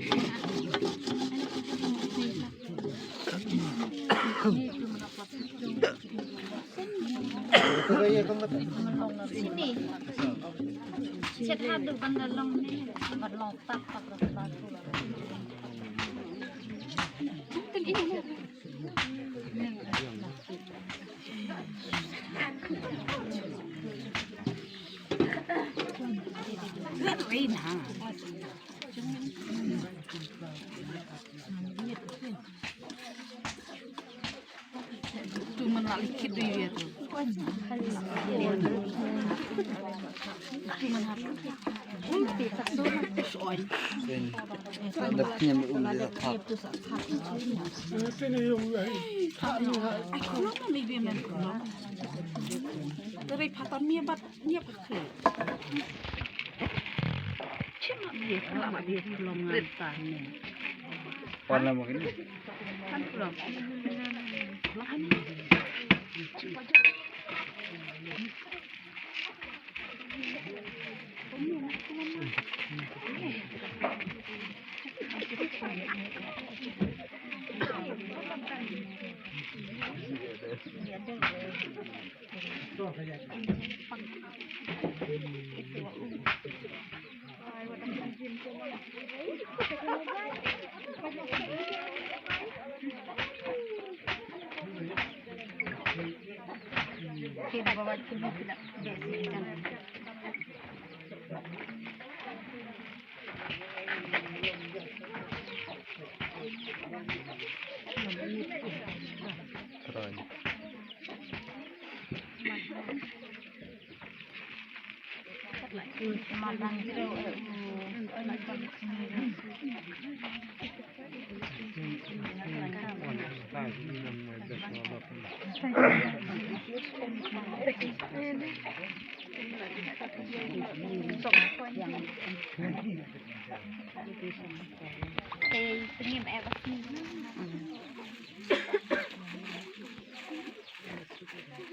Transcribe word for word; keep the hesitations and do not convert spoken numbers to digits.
Tu man la likit dui dia tu. Tu man hap. Oi. Anda punya ulu dia tak. Ai, kulom ma mi bia men kulom. Dari patan mi bat mi apa kali. Cuma dia kulom dia kulom ngantan ni. Warna mungkin. Kan kulom. Lahan.